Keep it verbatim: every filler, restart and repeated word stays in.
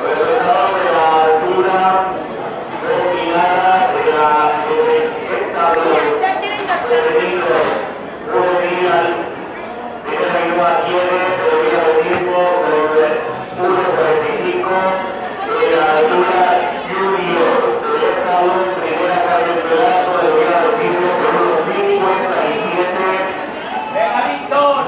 Resultado de la altura combinada de la, del establo femenino juvenil de la Inua Tiene, debido al tiempo, con uno cuarenta y cinco, de la altura junior del establo, primera categoría, debido al tiempo, con uno cincuenta y siete. Venga, Víctor.